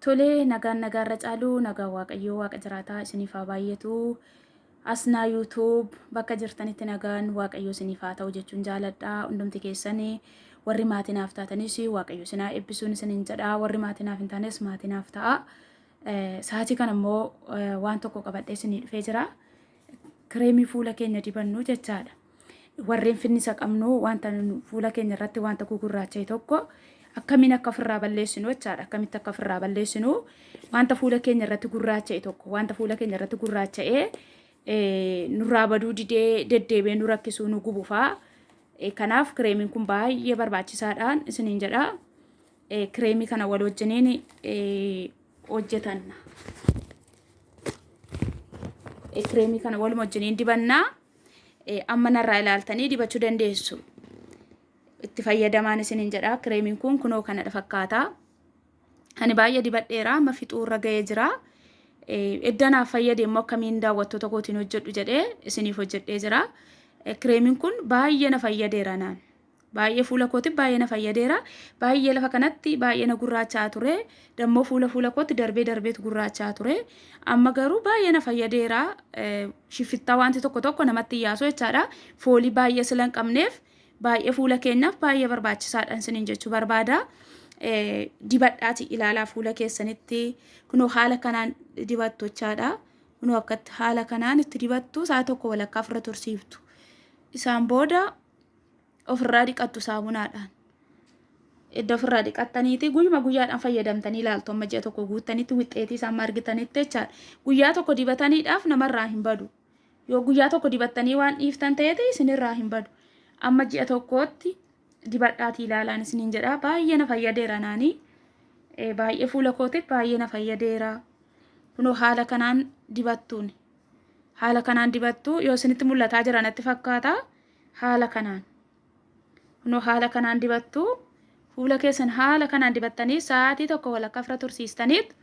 Tolee, nagaan nagaarra caalu, nagaan Waaqayyoo Waaqa jiraataa isiniif haa baay'atu. Asnaa YouTube bakka jirtanitti nagaan Waaqayyoo isiniif haa ta'u jechuun jaaladha. Hundumti keessanii warri maatii naaf taatanis Waaqayyo isin haa eebbisuun isiniin jedha. Warri maatii naaf hin taanes maatii naaf ta'a. Sa'aatii kana immoo waan tokko qabadhee isinii dhufee jira. Kireemii fuula keenya dibannu jechaadha. Warreen finnisa qabnu wanta fuula keenya irratti wanta gugurraacha'e tokko akkamiin akka ofirraa balleessinu jechaadha. Akkamitti akka ofirraa balleessinu, wanta fuula keenya irratti gurraacha'e tokko, wanta fuula keenya irratti gurraacha'ee nurraa baduu didee deddeebi'ee nu rakkisuu nu gubu fa'aa. Kanaaf kireemiin kun baay'ee barbaachisaadhaan isiniin jedha. Kireemii kana wal wajjiniin hojjetanna. Kireemii kana waluma wajjiniin dibannaa. Amma narraa ilaaltanii dibachuu dandeessu. Itti fayyadamaan isiniin jedha. Kireemiin kun kunoo kanadha fakkaata. Ani baay'ee dibadheera, amma fixuurra ga'ee jira. Edda naaf fayyade immoo akkamiin daawwattoota kootiin hojjedhu jedhee isiniif hojjedhee jira. Kireemiin kun baay'ee na fayyadeera naan. Baay'ee fuula kootiif baay'ee na fayyadeera. Baay'ee lafa kanatti baay'ee na gurraachaa ture. Dammoo fuula fuula kootti darbee darbeetu gurraachaa ture. Amma garuu baay'ee na fayyadeera. Shifittaa wanti tokko tokko namatti yaasu jechaadha. Foolii baay'ee sila hin qabneef baay'ee fuula keenyaaf baay'ee barbaachisaadha isiniin jechuu barbaada. Dibadhaati ilaalaa fuula keessanitti, kunoo haala kanaan dibattu jechaadha. Kunoo akkatti haala kanaan itti dibattu, sa'a tokko walakkaa ofirra tursiiftu. Isaan booda ofirraa dhiqattu saamunaadhaan. Edda ofirraa dhiqattaniiti guyyuma guyyaadhaan fayyadamtanii ilaaltu, amma ji'a tokko guuttanitti wixxeetii isaan argitanitti jechaadha. Guyyaa tokko dibataniidhaaf namarraa hin badu. Yoo guyyaa tokko dibattanii waan dhiiftan ta'eeti isinirraa hin badu. Amma ji'a tokkootti dibadhaatii ilaalaan isiniin jedha. Baay'ee na fayyadeera naanii. Baay'ee fuula kootiif baay'ee na fayyadeera. Kunoo haala kanaan dibattuun. Haala kanaan dibattu, yoo isinitti mul'ataa jira natti fakkaata. Haala kanaan. Kunoo haala kanaan dibattu, fuula keessan haala kanaan dibattanii sa'aatii tokko walakkaa ofirra tursiistaniit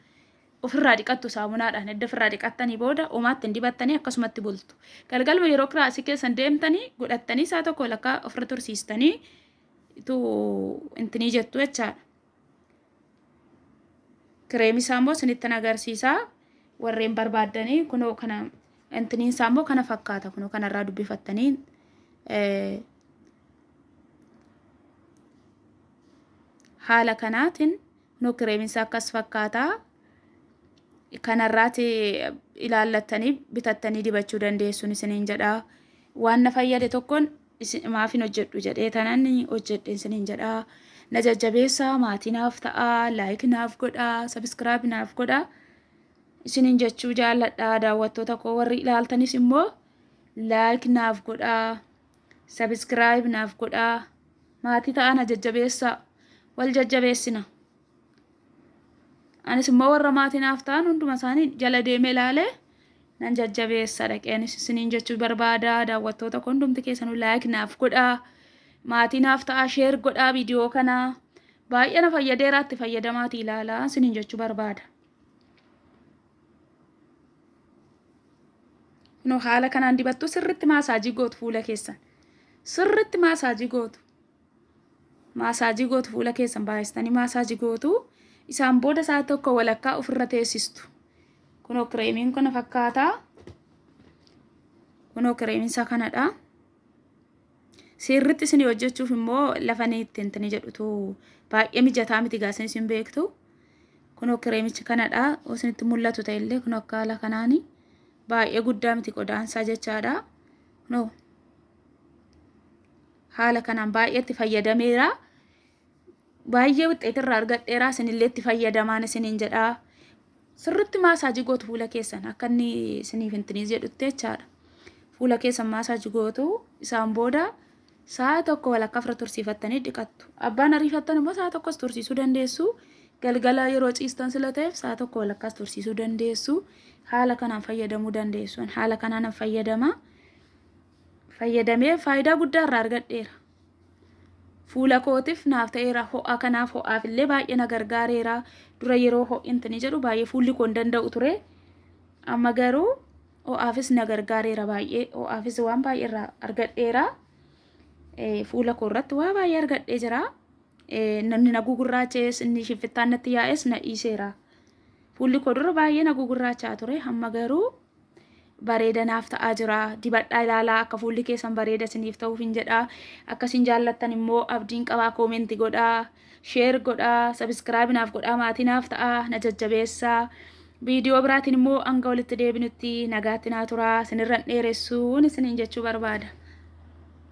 ofirraa dhiqattu saamunaadhaan. Edda ofirraa dhiqattanii booda homaatti hin dibattanii, akkasumatti bultu. Galgaluma yeroo kiraasii keessan deemtanii godhattanii sa'a tokko walakkaa ofirra tursiistanii tu intinii jettu jechaadha. Kireemii isaa immoo isinittin agarsiisaa, warreen barbaaddanii. Kunoo kana intiniin isaa immoo kana fakkaata, kunoo kanarraa dubbifattanii haala kanaatiin kunoo kireemiin isaa akkas fakkaata. Kanarraati ilaallattanii bitattanii dibachuu dandeessuun isiniin jedha. Waan na fayyade tokkoon maaf hin hojjedhu jedhee tanan hojjedhe isiniin jedha. Na jajjabeessaa, maatii naaf ta'aa, like naaf godhaa, subscribe naaf godhaa. Isiniin jechuu jaalladha. Daawwattoota koo warri ilaaltanis immoo like naaf godhaa, subscribe naaf godhaa, maatii ta'aa, na jajjabeessaa, wal jajjabeessina. Anis immoo warra maatii naaf ta'an hunduma isaanii jala deemee ilaalee nan jajjabeessa dhaqeenis isiniin jechuu barbaada. Daawwattoota koo hundumti keessanuu like naaf godhaa, maatii naaf ta'aa, share godhaa viidiyoo kana. Baay'ee na fayyadeera, itti fayyadamaatii ilaalaa isiniin jechuu barbaada. Kunoo haala kanaan dibattu, sirritti maasaajii gootu fuula keessan. Sirritti maasaajii gootu. Maasaajii gootu, fuula keessan baay'istanii maasaajii gootu. Isaan booda sa'a tokko walakkaa ofirra teessistu. Kunoo kireemiin kana fakkaata. Kunoo kireemiin isaa kanadha. Sirritti isin hojjechuuf immoo lafa inni itti intini jedhutu baay'ee mijataa miti, gaa isin beektu. Kunoo kireemichi kanadha. Osoo isinitti mul'atu ta'ellee kunoo akka haala kanaani baay'ee guddaa miti qodaansaa jechaadha. Kunoo haala kanaan baay'ee itti fayyadameera. Baay'ee wuxxeet irraa argadheera. Isinillee itti fayyadamaan isiniin jedha. Sirritti maasaajii gootu fuula keessan akka inni isiniif intiniis jedhutti jechaadha. Fuula keessan maasaajii gootu, isaan booda sa'a tokko walakkaa ofirra tursiifattanii dhiqattu. Abbaan ariifattan immoo sa'a tokkos tursiisuu dandeessu. Galgala yeroo ciistan sila ta'eef sa'a tokko walakkaas tursiisuu dandeessu. Haala kanaan fayyadamuu dandeessu. Haala kanaan fayyadama. Fayyadamee faayidaa guddaa irraa argadheera. Fuula kootiif naaf ta'eera. Ho'a kanaaf ho'aaf illee baay'ee na gargaareera. Dura yeroo ho'inti ni jedhu baay'ee fuulli koo hin danda'u ture. Amma garuu ho'aafis na gargaareera baay'ee. Ho'aafis waan baay'ee irraa argadheera. Fuula koo irratti waa baay'ee argadhee jira. Namni na gugurraacha'es, inni shiffittaan natti yaa'es na dhiiseera. Fuulli koo dura baay'ee na gugurraachaa ture hamma garuu bareeda naaf ta'aa jira. Dibadhaa ilaalaa akka fuulli keessan bareeda isiniif ta'uuf hin jedha. Akka isin jaallattan immoo abdiin qabaa comment godhaa, share godhaa, subscribe naaf godhaa, maatii naaf ta'aa, na jajjabeessaa. Viidiyoo biraatiin immoo hanga walitti deebinutti nagaatti naa turaa, isinirran dheeressuun isiniin jechuu barbaada.